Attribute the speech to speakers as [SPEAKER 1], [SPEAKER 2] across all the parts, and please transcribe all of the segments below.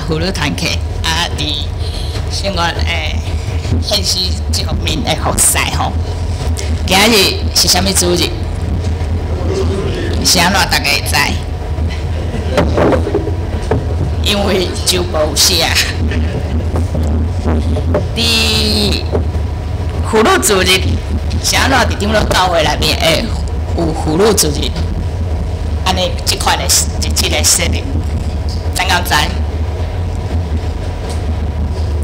[SPEAKER 1] 婦女團契啊，佇生活現實這方面的服侍吼。今日是啥物主日？是按怎大家會知？因為週報有寫。佇婦女主日是按怎佇長老教會內面會有婦女主日？按呢這款的日子來設立，咱敢知？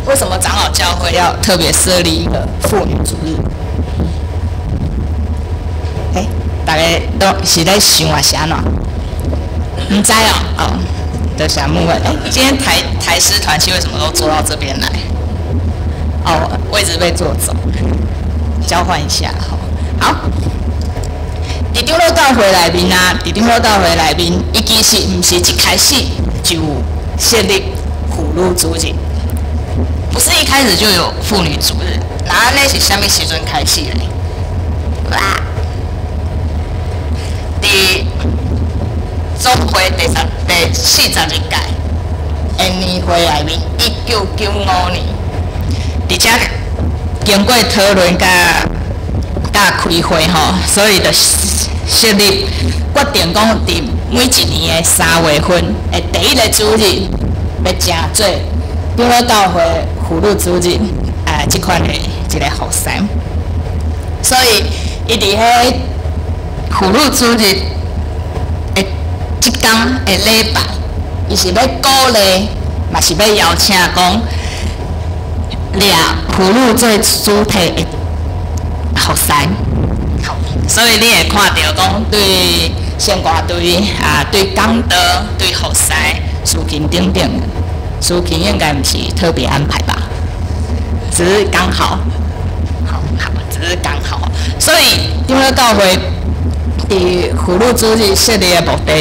[SPEAKER 1] 為什麼長老教會要特別設立一個婦女主日？欸，大家都是咧想抑是按怎？毋知哦，哦，多謝問問。欸，今天台師團契為什麼都坐到這邊來？哦，位置被坐走，交換一下，好。好。佇長老教會內面啊，佇長老教會內面，伊其實毋是一開始就設立婦女主日，不是一開始就有婦女主日。那按呢是啥物時陣開始咧？哇！佇總會第42屆的年會內面，1995年，佇遮經過討論佮開會吼，所以就設立決定講，佇每一年的3月份的第一个主日，欲成做長老教會婦女主日啊，這款的一个服侍。所以，伊佇彼婦女主日的這工的禮拜，伊是欲鼓勵，嘛是欲邀請講，掠婦女做主體的服侍。好，所以你會看著講，對聖歌隊啊，對講道、對服侍、司琴等等，司琴應該毋是特別安排吧？只是剛好，好好，只是剛好。所以長老教會佇婦女主日設立的目的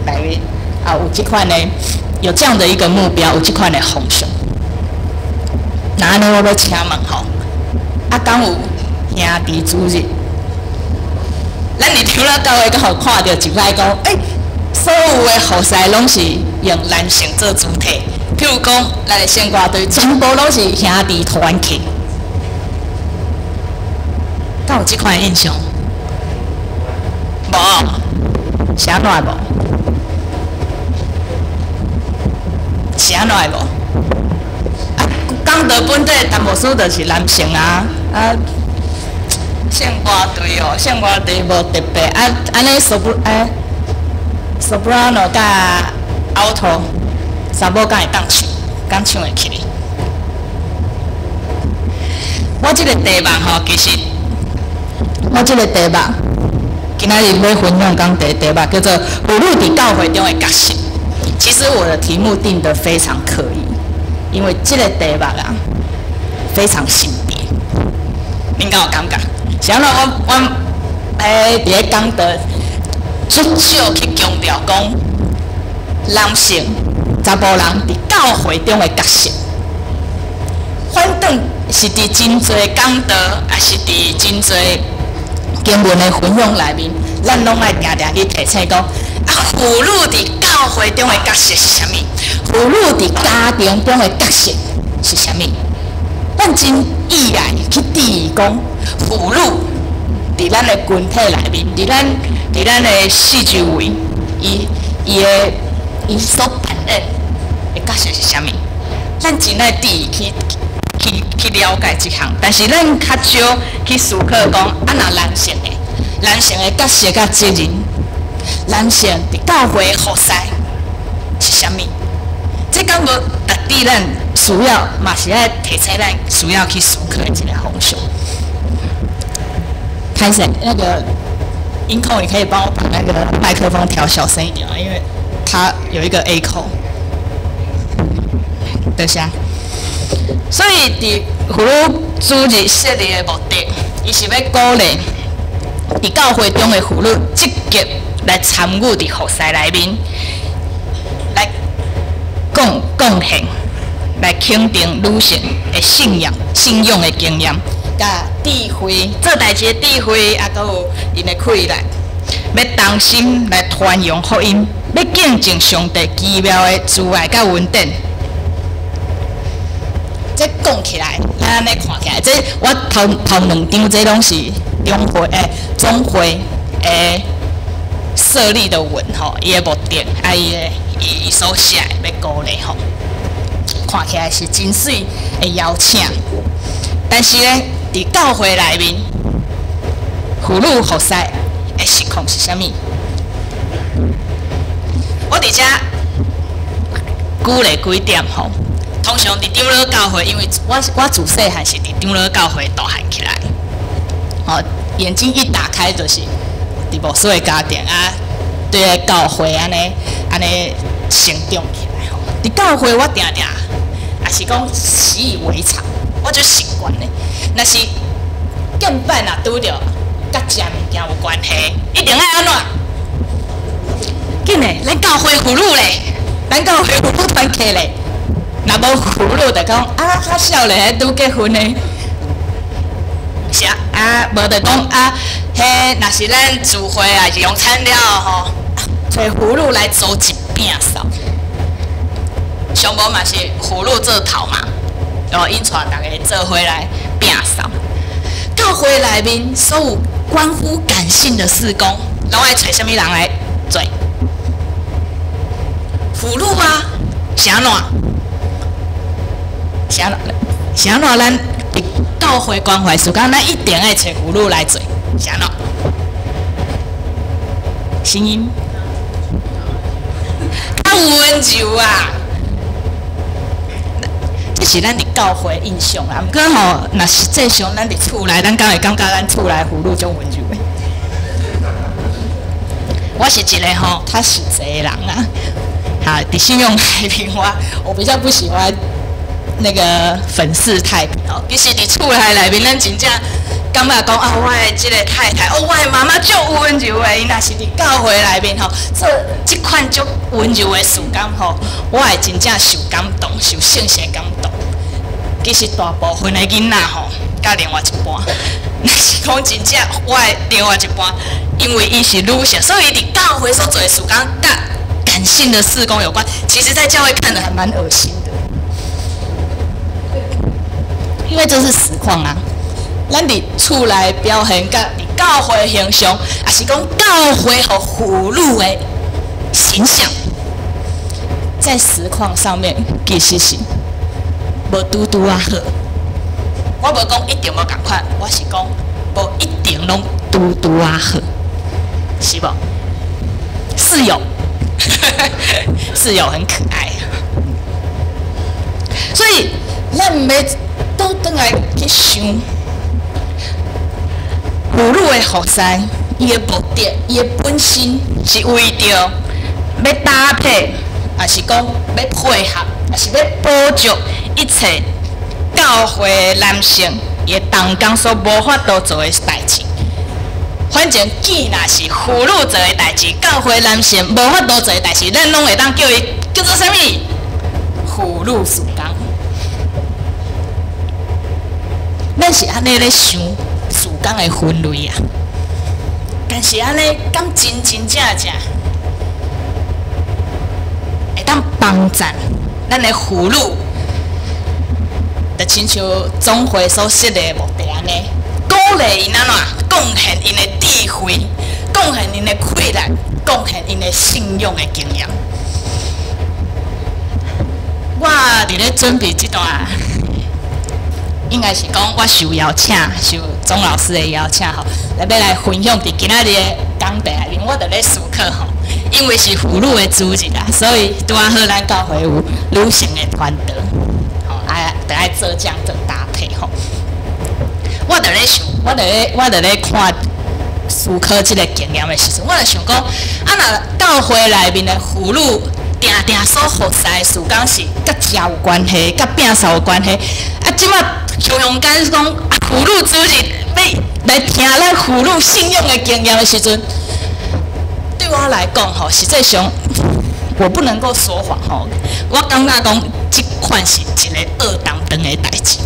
[SPEAKER 1] 內面啊，有這款的，有這樣的一個目標，有這款的方向。那按呢，我欲請問吼，啊，敢有兄弟主日？咱佇長老教會閣予看著一擺講，欸，所有的服侍攏是用男性做主體，譬如講，咱的聖歌隊全部攏是兄弟團契，敢有這款印象？無，是按怎無？是按怎無？啊，講道本底陳牧師就是男性啊，啊。聖歌隊哦，聖歌隊無特別啊，按呢 soprano 佮 alto 查某敢會當唱，敢唱會起來？我這個題目吼，其實我這個題目今仔日欲分享講題題目叫做婦女佇教會中的角色。其實我的題目定得非常刻意，因為這個題目啊非常性別，恁敢有感覺？是按怎我佇咧講道，足少去強調講男性查埔人佇教會中的角色。反轉是佇真濟講道，抑是佇真濟經文的分享內面，咱攏愛定定去提醒講，啊，婦女佇教會中的角色是啥物？婦女佇家庭中的角色是啥物？咱真意愛去注意講，婦女佇咱的群體內面，佇咱的四周圍，伊所扮演的角色是啥物？咱真愛注意去了解這項，但是咱較少去思考講，啊，若男性的角色佮責任，男性佇教會服侍是啥物？這敢無值得咱需要，嘛是愛提醒咱需要去思考的一個方向。開始那個音控，你可以幫我把那個麥克風調小聲一點啊，因為它有一個 echo。多謝。所以，佇婦女主日設立的目的，伊是欲鼓勵佇教會中的婦女積極來參與佇服侍內面，來貢獻，來肯定女性的信仰的經驗，佮智慧，做代誌的智慧，抑閣有𪜶的氣力，欲同心來傳揚福音，欲見證上帝奇妙的慈愛佮恩典。這講起來，咱按呢看起來，這我頭頭兩張這攏是總會欸總會欸設立的文吼，伊的目的啊，伊的伊伊所寫的欲鼓勵吼，看起來是真媠的邀請。但是咧，佇教會內面，婦女服侍的實況是啥物？我佇遮舉例幾點吼。通常佇長老教會，因為我自細漢是佇長老教會大漢起來，吼，眼睛一打開就是佇牧師的家庭啊，對個教會按呢按呢成長起來吼。佇教會我定定，也是講習以為常，我就習慣咧。若是敬拜若拄著佮食物件有關係，一定愛按怎？緊嘞，咱教會婦女咧，咱教會婦女團契咧。若無婦女就講啊，較少年拄結婚的，是啊，啊無就講啊，彼若是咱聚會啊，是用餐了吼，揣婦女來組織摒掃，上無嘛是婦女做頭嘛，然後𪜶帶逐家做伙來摒掃。教會內面所有關乎感性的事工，攏愛揣啥物人來做？婦女啊，是按怎？是按怎？是按怎？咱佇教會關懷事工，咱一定愛揣婦女來做，是按怎？聲音較溫柔啊！這是咱佇教會印象啊。毋過吼，若實際上咱佇厝內，咱敢會感覺咱厝內婦女足溫柔的？我是一個吼較實際的人啊。哈，佇信仰內面，我比較不喜歡那個粉飾太平哦。其實佇厝內內面，咱真正感覺講啊，我的這個太太，哦，我的媽媽足溫柔的。伊若是佇教會內面吼，做這款足溫柔的事工吼，我會真正受感動，受聖神感動。其實大部分的囡仔吼，佮另外一半，若是講真正，我的另外一半，因為伊是女性，所以佇教會所做的事工，佮感性的事工有關。其實，在教會看得還蠻噁心的，因為這是實況啊。咱佇厝內表現，佮佇教會形象，也是講教會予婦女的形象，在實況上面其實是無拄拄仔好。我無講一定無仝款，我是講無一定攏拄拄仔好，是無？室友，室友很可愛，所以咱毋欲倒轉來去想。婦女的服侍，伊的目的，伊的本身是為著欲搭配，抑是講欲配合，抑是欲補足一切教會男性伊的同工所無法度做的代誌。反正既若是婦女做的代誌，教會男性無法度做的代誌，咱攏會當叫伊叫做啥物？婦女事工。咱是按呢咧想事工的分類啊，但是按呢，敢真真正正會當幫贊咱的婦女，就親像總會所設立的目的按呢，鼓勵𪜶按怎貢獻𪜶的智慧，貢獻𪜶的氣力，貢獻𪜶的信仰的經驗。我佇咧準備這段，應該是講我受邀請，受鍾老師的邀請吼，來欲來分享佇今仔日的講題內面，我就咧思考吼，因為是婦女的主日啊，所以拄仔好咱教會有女性的團隊，吼啊，就愛做這樣做搭配吼。我就咧想，我就咧看思考這個經驗的時陣，我就想講，啊若教會內面的婦女定定所服侍的事工是佮食有關係，佮摒掃有關係，啊，這擺雄雄間講啊，婦女主日欲來聽咱婦女信仰的經驗的時陣，對我來講吼，實際上我不能夠說謊吼，我感覺講這款是一個僫當長的代誌。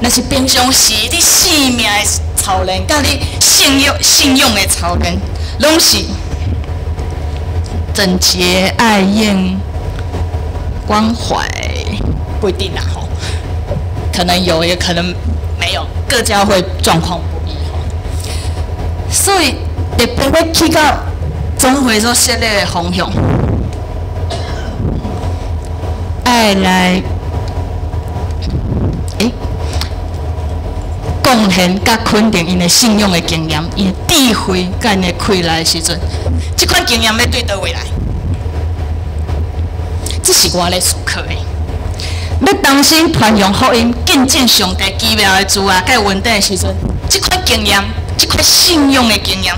[SPEAKER 1] 若是平常時你生命的操練，佮你信仰的操練，攏是整潔、愛厭、關懷。不一定啦吼，可能有，也可能沒有，各教會狀況不一吼。所以特別欲去到總會所設立的方向，愛來，貢獻佮肯定𪜶的信仰的經驗，𪜶的智慧佮𪜶的氣力的時陣，這款經驗欲對佗位來？這是我咧思考的。欲同心傳揚福音，見證上帝奇妙的慈愛佮恩典的時陣，這款經驗，這款信仰的經驗，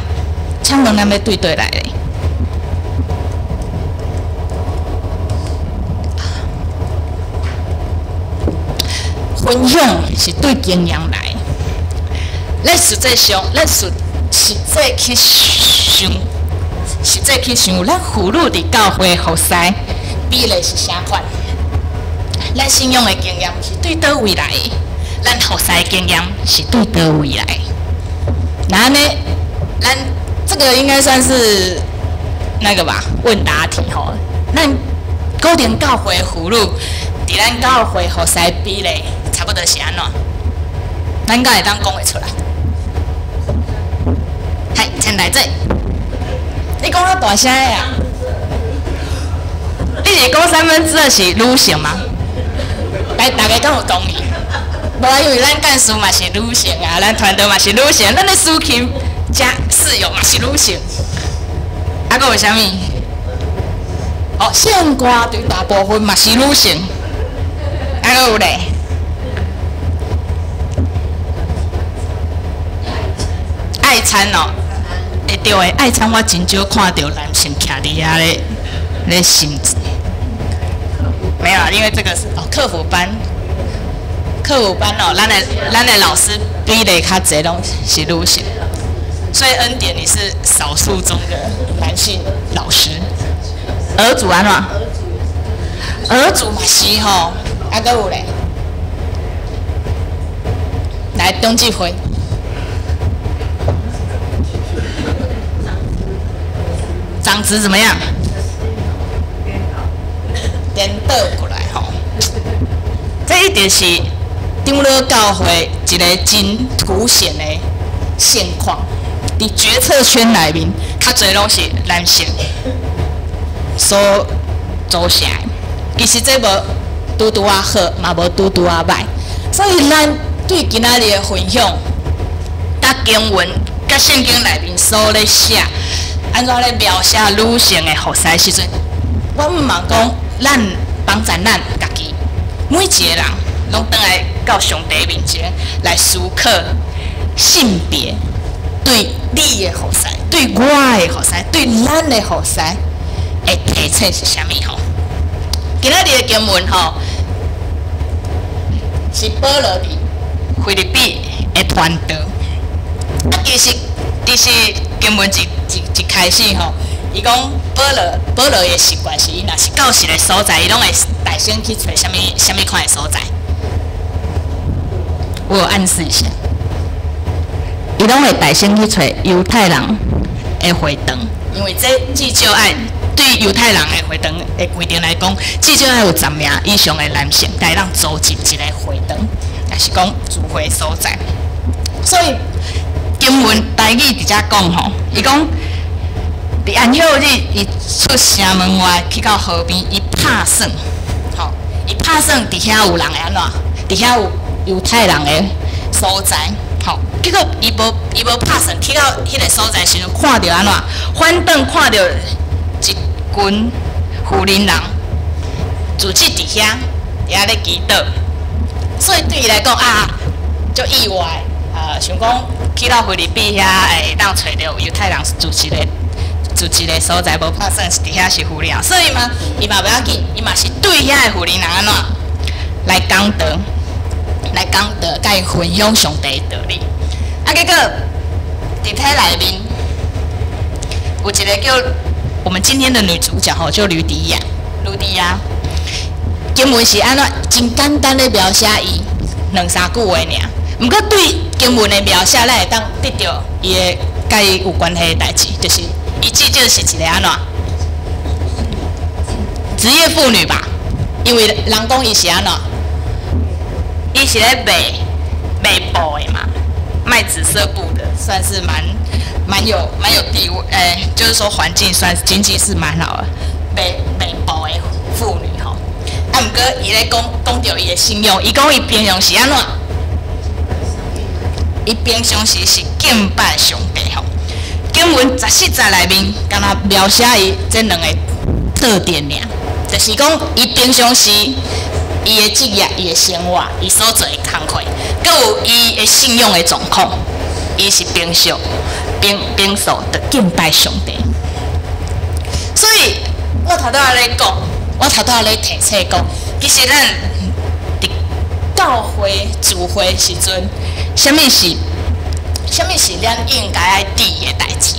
[SPEAKER 1] 請問咱欲對佗來咧？分享是對經驗來，咱實際上，咱實際去想，實際去想，咱婦女佇教會服侍比例是啥款？咱信仰的經驗是對佗位來的？咱服侍的經驗是對佗位來的？那呢，咱這個應該算是那個吧？問答題吼。咱古典教會婦女佇咱教會服侍比例差不多是按怎？咱敢會當講會出來？嗨，陳大姐，你講較大聲的啊！你是講2/3是女性嗎？來，大家敢有同意？無啊，因為咱幹事嘛是女性啊，咱團隊嘛是女性，咱的司琴加室友嘛是女性。啊，閣有啥物？哦，唱歌對大部分嘛是女性。啊，閣有咧？愛餐哦，會對的，愛餐我真少看著男性徛佇遐咧咧心。沒有，因為這個是哦客服班，客服班哦，咱的老師比例較濟攏是女性，所以恩典你是少數中的男性老師。兒主按怎？兒主嘛是吼，啊閣有咧，來董志輝，長子怎麼樣？顛倒過來吼，這一定是長老教會一個真凸顯的現況。佇決策圈內面，較濟攏是男性所組成的。其實這無拄拄仔好，嘛無拄拄仔歹。所以咱對今仔日的分享，佮經文、佮聖經內面所咧寫，按怎咧描寫女性的服侍時陣，我毋茫講。咱幫贊咱家己，每一個人攏轉來到上帝面前來思考性別對你的服侍、對我的服侍、對咱的服侍的提醒是啥物吼？今仔日的經文吼，是保羅佇腓立比的傳道。啊，其實經文一開始吼，伊講保羅的習慣是，伊若是到一個所在，伊攏會帶先去揣啥物啥物款的所在。我有暗示一下，伊攏會帶先去揣猶太人的會堂，因為這至少愛對猶太人的會堂的規定來講，至少愛有10名以上的男性，才會當組織一個會堂，也是講聚會所在。所以經文台語佇遮講吼，伊講。佇安息日，伊出城門外去到河邊，伊拍算，吼，伊拍算佇遐有人會按怎？佇遐有猶太人的所在，吼。結果伊無拍算去到彼個所在時陣，看著按怎？反轉看著一群婦人人聚集佇遐，佇遐咧祈禱。所以對伊來講啊，足意外，啊，想講去到腓立比遐會當揣著猶太人住一個。住一個所在無拍算是佇遐是婦人，所以嘛，伊嘛袂要緊，伊嘛是對遐的婦人人按怎來講道，來講道，佮𪜶分享上帝的道理。啊，結果佇體內面有一個叫我們今天的女主角吼，叫呂迪亞，呂迪亞。經文是按怎真簡單的描寫伊兩三句話爾，毋過對經文的描寫，咱會當得著伊的佮伊有關係的代誌，就是。伊至少是一個按怎職業婦女吧？因為人講伊是按怎伊是咧賣賣布的嘛，賣紫色布的，算是蠻有地位，就是說環境算是經濟是蠻好的，賣賣布的婦女吼。啊，毋過伊咧講講著伊的信仰，伊講伊平常時按怎？伊平常時是敬拜上帝吼。經文14節內面，敢若描寫伊這兩个特點爾，就是講伊平常時伊的職業、伊的生活、伊所做的工課，閣有伊的信仰的狀況，伊是平常平平素的敬拜上帝。所以我頭拄仔咧講，我頭拄仔咧提醒講，其實咱佇教會聚會時陣，啥物是咱應該愛注意的代誌？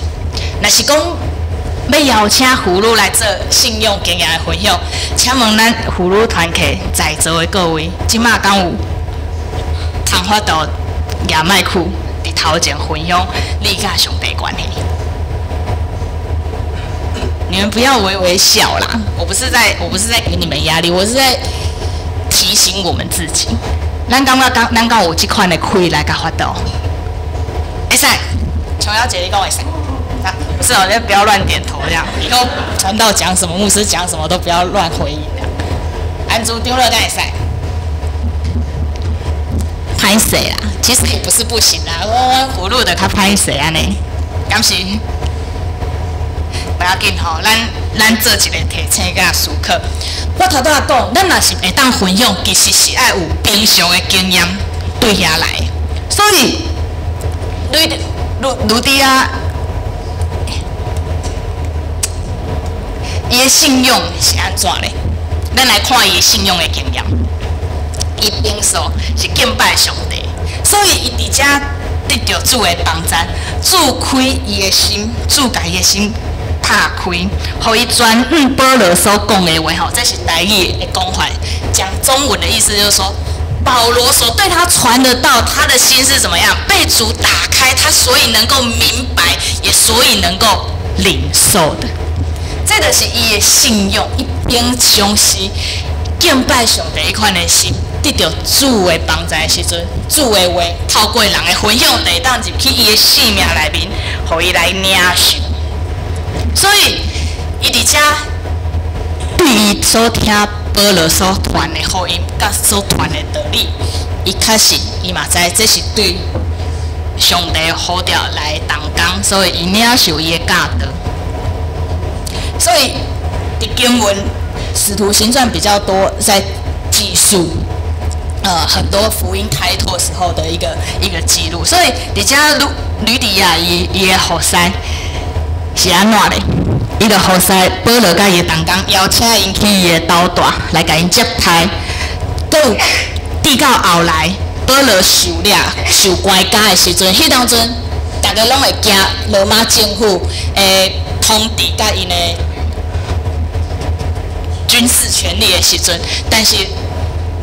[SPEAKER 1] 若是講欲邀請婦女來做信仰經驗的分享，請問咱婦女團契在座的各位，這馬敢有通法度舉麥克佇頭前分享你佮上帝關係？你們不要微微笑啦！我不是在給你們壓力，我是在提醒我們自己。咱感覺講，咱敢有這款的氣力佮法度？會使，瓊瑤姐，你講會使？啊，不是哦，你不要亂點頭這樣。以後傳道講什麼，牧師講什麼，都不要亂回應。安珠丟了，敢會使？歹勢啦，其實也不是不行啦，我葫蘆的較歹勢按呢，敢是？不要緊吼，咱做一个提醒佮思考。我頭拄仔講，咱若是會當分享，其實是愛有平常的經驗對遐來。所以，呂底亞，伊的信仰是按怎咧？咱來看伊的信仰的經驗。伊平素是敬拜上帝，所以伊佇遮得著主的幫贊，主開伊的心，主共伊的心拍開，予伊傳講保羅所講的話吼，這是台語的講法。講中文的意思就是說，保羅所對他傳的道，他的心是怎麼樣被主打開，他所以能夠明白，也所以能夠領受的。這就是伊的信仰，伊平常時敬拜上帝彼款的心，得著主的幫助的時陣，主的話透過人的分享，就會當入去伊的生命內面，予伊來領受。所以，伊佇遮對伊所聽保羅所傳的福音，佮所傳的道理，伊確實伊嘛知這是對上帝呼召來同工，所以伊領受伊的教導。所以，佇經文《使徒行傳》比較多在記述，很多福音開拓時候的一個記錄。所以，佇遮呂底亞伊的服侍是按怎咧？伊就服侍保羅佮伊的同工，邀請𪜶去伊的兜蹛來共𪜶接待。閣有直到後來，保羅受掠受關監的時陣，彼當陣逐家攏會驚羅馬政府的統治佮𪜶的軍事權力的時陣，但是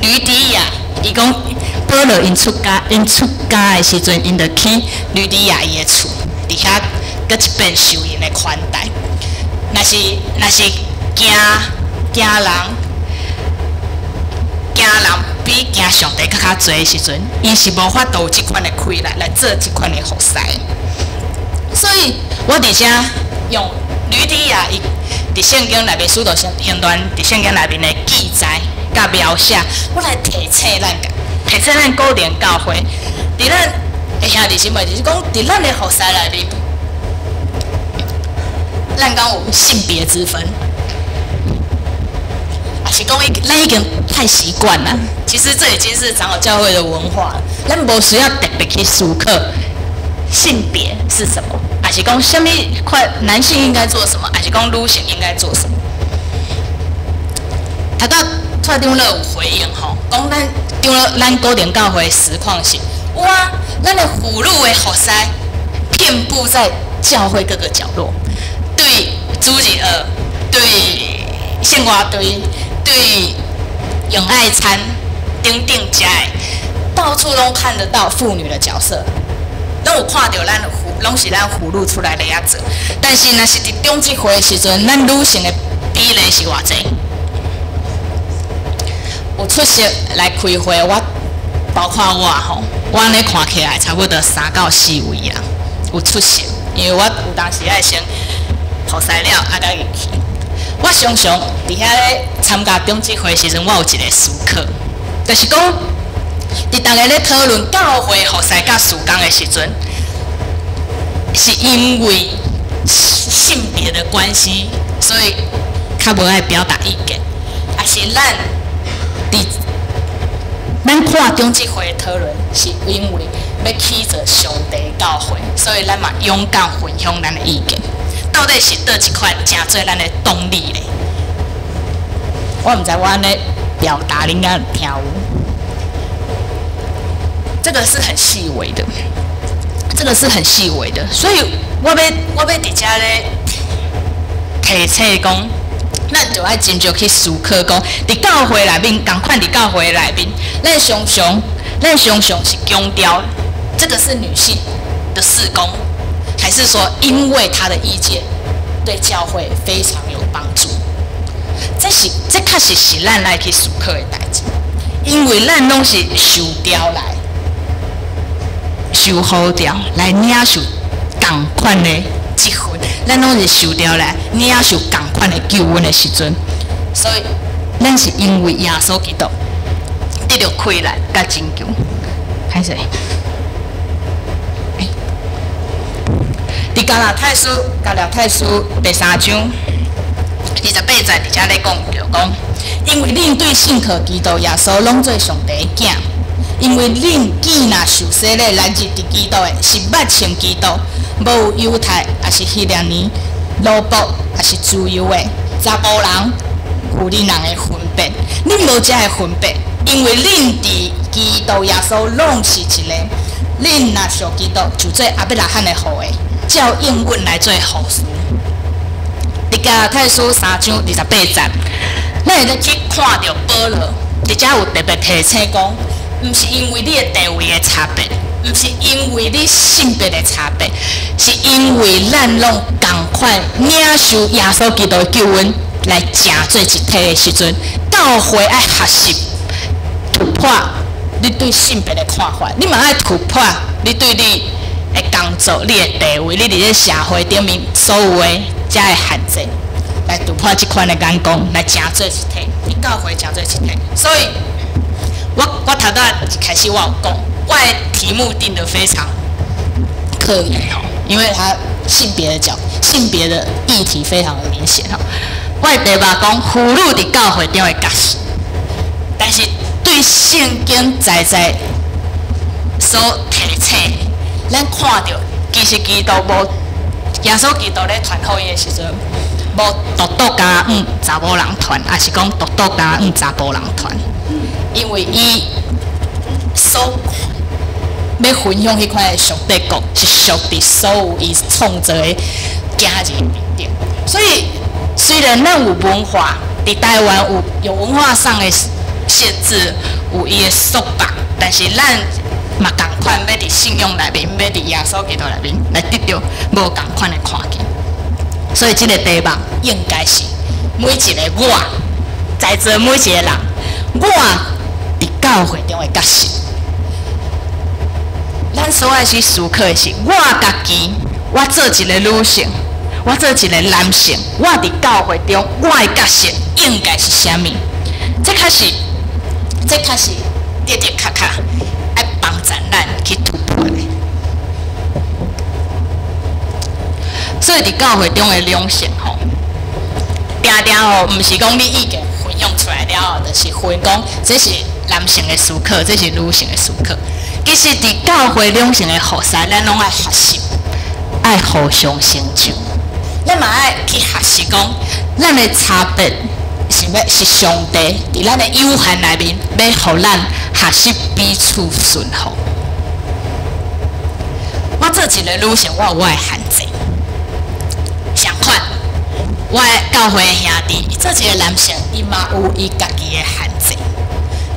[SPEAKER 1] 呂底亞伊講保羅𪜶出監的時陣，𪜶就去呂底亞伊的厝，佇遐閣一遍受𪜶的款待。若是驚人比驚上帝閣較濟的時陣，伊是無法度有這款的氣力來做這款的服侍。所以我佇遮用呂底亞伊佇聖經內面使徒行傳佇聖經內面的記載佮描寫，我來提醒咱，提醒咱古靈教會，佇咱的兄弟姊妹，就是講佇咱的服侍內面，咱敢有性別之分？抑是講咱已經太習慣了。其實這已經是長老教會的文化了，咱無需要特別去思考性別是什麼，抑是講啥物款男性應該做什麼，抑是講女性應該做什麼。頭拄蔡長老有回應吼，講咱長老咱古靈教會實況是，有啊，咱的婦女的服侍遍佈在教會各個角落，對主日學，對聖歌隊，對用愛餐等等遮的，到處攏看得到婦女的角色，攏有看著咱婦，攏是咱婦女出來咧遐做。但是若是佇長執會的時陣，咱女性的比例是偌濟？有出席來開會，我包括我吼，我按呢看起來差不多三到四位人有出席，因為我有當時愛先服侍了，啊，才入去。我常常佇遐咧參加長執會時陣，我有一個思考，就是講，佇逐家咧討論教會服侍佮事工的時陣，是因為性別的關係，所以較無愛表達意見，抑是咱佇咱看長執會的討論，是因為欲起做上帝教會，所以咱嘛勇敢分享咱的意見。到底是佗一款成做咱的動力咧？我毋知我按呢表達，恁敢聽有？這個是很細微的，這個是很細微的，所以我欲佇遮咧提醒講，咱就愛斟酌去思考講，佇教會內面，仝款佇教會內面，咱常常是強調這個是女性的事工，還是說因為她的意見對教會非常有幫助？這確實是咱來去思考的代誌，因為咱攏是受召來、受呼召來領受仝款的職分，咱攏是受召來領受仝款的救恩的時陣，所以咱是因為耶穌基督得著氣力佮拯救。歹勢。佇加拉太書第三章28節，佇遮咧講著講，因為恁對信靠基督耶穌，攏做上帝的囝。因為恁既若受洗禮來入佇基督的，是捌穿基督，無有猶太，抑是希利尼，奴僕，抑是自由的，查埔人、婦人的分別，恁無這个分別，因為恁佇基督耶穌攏是一个。恁若屬基督，就做亞伯拉罕的後裔，照應允來做後嗣。佇加拉太書三章二十八節，咱會當去看著保羅，佇遮有特別提醒講，毋是因為你的地位的差別，毋是因為你性別的差別，是因為咱攏仝款領受耶穌基督的救恩來成做一體的時陣，教會愛學習突破你對性別的看法，你嘛愛突破你對你的工作、你的地位、你佇咧社會頂面所有的遮个限制，來突破這款的眼光，來成做一體，佇教會成做一體。所以，我頭拄仔一開始我有講，我的題目定得非常刻意吼，因為它性別的議題非常的明顯吼。我的題目講婦女佇教會中的角色，但是對聖經在在所提醒的，咱看著其實基督無耶穌基督咧傳福音的時陣，無獨獨敢向查某人傳，抑是講獨獨敢向查埔人傳，因為伊所欲分享彼款的上帝國，是屬佇所有伊創造的囝兒面頂。所以雖然咱有文化，佇台灣有文化上的限制，有伊的束縛，但是咱嘛仝款欲佇信仰內面，欲佇耶穌基督內面來得著無仝款的看見。所以這個題目應該是每一個我，在座每一個人，我佇教會中的角色。咱所愛去思考的是，我家己，我做一個女性，我做一個男性，我佇教會中，我的角色應該是啥物？這確實的的確確愛幫助咱去突破的。所以佇教會中的兩性吼，定定吼，毋是講你意見分享出來了後，就是分講這是男性的思考，這是女性的思考。其實佇教會兩性的服侍，咱攏愛學習，愛互相成就。咱嘛愛去學習講，咱的差別是欲是上帝佇咱的有限內面，欲予咱學習彼此順服。我做一個女性，我有我的限制。相款，我的教會的兄弟，伊做一個男性，伊嘛有伊家己的限制。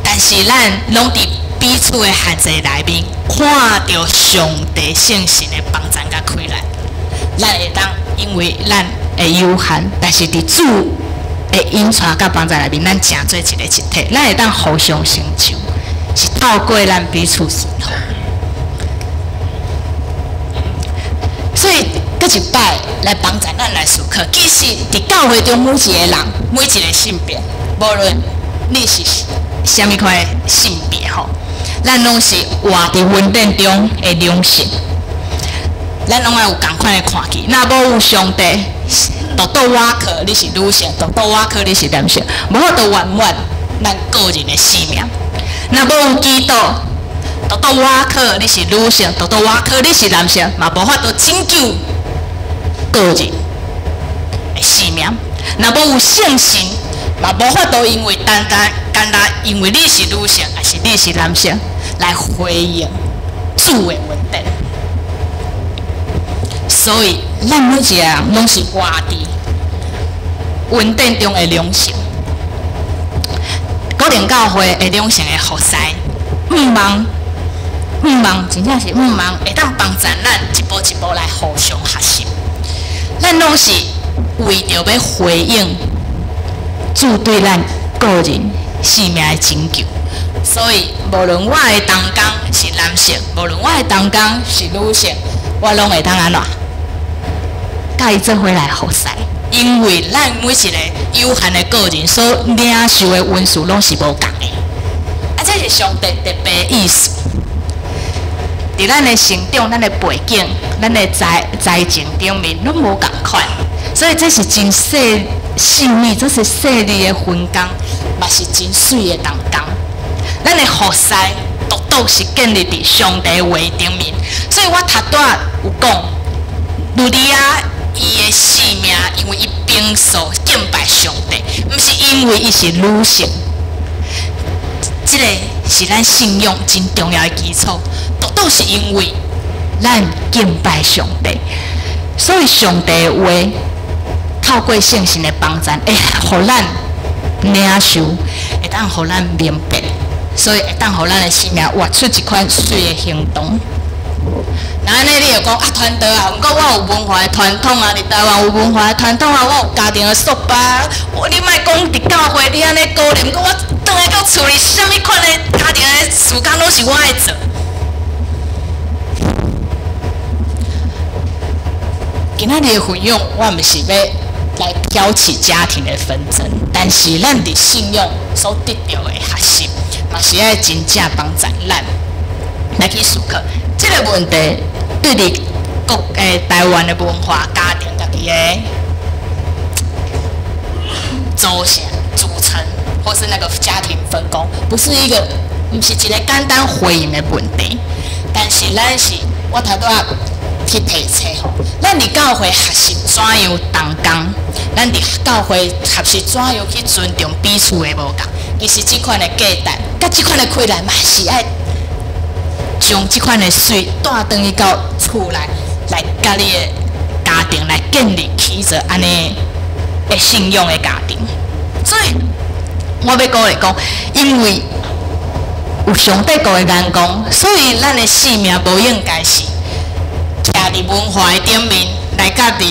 [SPEAKER 1] 但是咱攏佇彼此的限制內面，看著上帝聖神的幫助佮氣力，咱會當因為咱的有限，但是佇主的引帶佮幫助內面，咱成做一個一體，咱會當互相成就。是透過咱彼此順服。所以，閣一擺來幫助咱來思考，其實佇教會中每一個人，每一個性別，無論你是啥物款的性別吼，咱攏是活佇恩典中的兩性，咱攏愛有仝款的看見。若無有上帝，獨倒倚靠你是女性，獨倒倚靠你是男性，無法度圓滿咱個人的生命。若無有基督，獨倒倚靠你是女性，獨倒倚靠你是男性，嘛無法度拯救個人的生命。若無有聖神，嘛無法度因為單單干焦因為你是女性，抑是你是男性，來回應主的恩典。所以，咱每一個人攏是活佇恩典中的兩性。哥林教會的兩性的服侍，毋望毋望，真正是毋望會當幫助咱一步一步來互相學習。咱攏是為著欲回應主對咱個人生命的拯救，所以無論我的同工是男性，無論我的同工是女性，我攏會當按怎？佮伊做伙來服侍，因為咱每一個有限的個人所領受的恩賜攏是無仝的，啊，這是上帝特別的意思。佇咱的成長、咱的背景、咱的才情頂面攏無仝款，所以這是真細細膩，這是細膩的分工，嘛是真媠的同工。咱的服侍獨獨是建立佇上帝話頂面，所以我頭拄仔有講，呂底亞伊的生命，因為伊平素敬拜上帝，毋是因為伊是女性，這個是咱信仰真重要的基礎。獨獨是因為咱敬拜上帝，所以上帝的話透過聖神的幫助，會予咱領受，會當予咱明白，所以會當予咱的生命活出一款媠的行動。那按呢，你會講啊，傳道啊，毋過我有文化的傳統啊，佇台灣有文化的傳統啊，我有家庭的束縛。我你莫講佇教會你按呢鼓勵，毋過我轉來到厝裡，啥物款的家庭的事工攏是我愛做。今仔日的分享，我毋是欲來挑起家庭的紛爭，但是咱佇信仰所得著的學習，嘛是愛真正幫助咱來去思考這個問題。對佇國台灣的文化、家庭家己的組成、組成，或是那個家庭分工，不是一個，毋是一個簡單回應的問題。但是咱是，我頭拄仔去提醒吼，咱佇教會學習怎樣同工，咱佇教會學習怎樣去尊重彼此的無仝。其實這款的價值，佮這款的氣力嘛是愛將這款的媠帶轉去到厝內，來佮你的家庭來建立起做按呢的信仰的家庭。所以，我欲鼓勵講，因為有上帝國的眼光，所以咱的生命無應該是徛佇文化的頂面來佮佇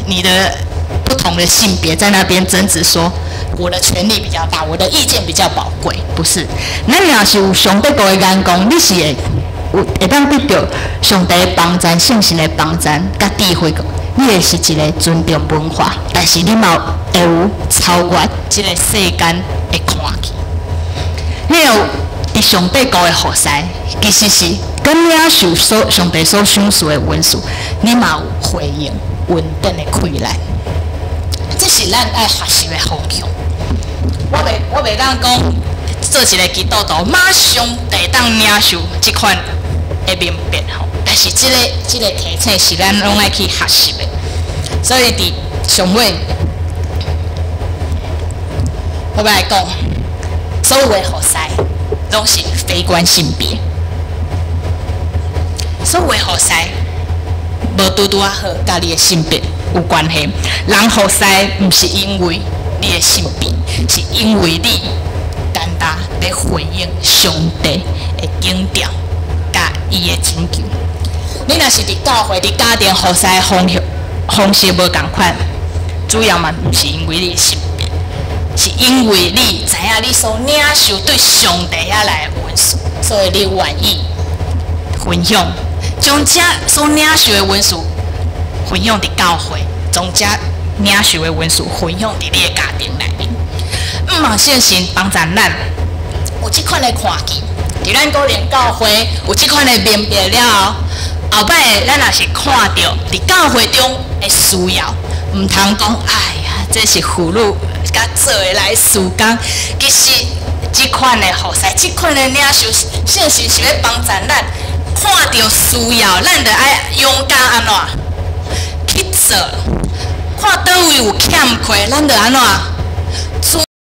[SPEAKER 1] 你的不同的性別在那邊爭執，說我的權力比較大，我的意見比較寶貴，不是。咱若是有上帝國的眼光，你是會有會當得著上帝的幫助、聖神的幫助、佮智慧，你會是一個尊重文化，但是你嘛會有超越這個世間的看見。你有佇上帝國的服侍，其實是佮領受所上帝所賞賜的恩賜，你嘛有回應恩典的氣力。這是咱愛學習的方向。我袂當講做一個基督徒，馬上就會當領受這款的明白吼。但是這個提醒是咱攏愛去學習的。所以佇上尾，我欲來講，所有的服侍攏是非關性別，所有的服侍無拄拄仔好，佮你的性別有關係。人服侍毋是因為你的性別，是因為你簡單欲回應上帝的警調，佮伊的拯救。你若是佇教會、佇家庭服侍的方式無仝款，主要嘛毋是因為你的性別，是因為你知影你所領受對上帝遐來的恩賜，所以你願意分享，將這所領受的恩賜分享佇教會，將這領受的恩賜分享佇你的家庭內面。毋望聖神幫助咱有這款的看見，佇咱個人教會有這款的明白了後，後擺咱若是看著佇教會中的需要，毋通講哎呀，這是婦女佮做的來事工。其實這款的服侍，這款的領受，聖神是欲幫助咱看著需要，咱著愛勇敢按怎去做。看佗位有欠缺，咱著按怎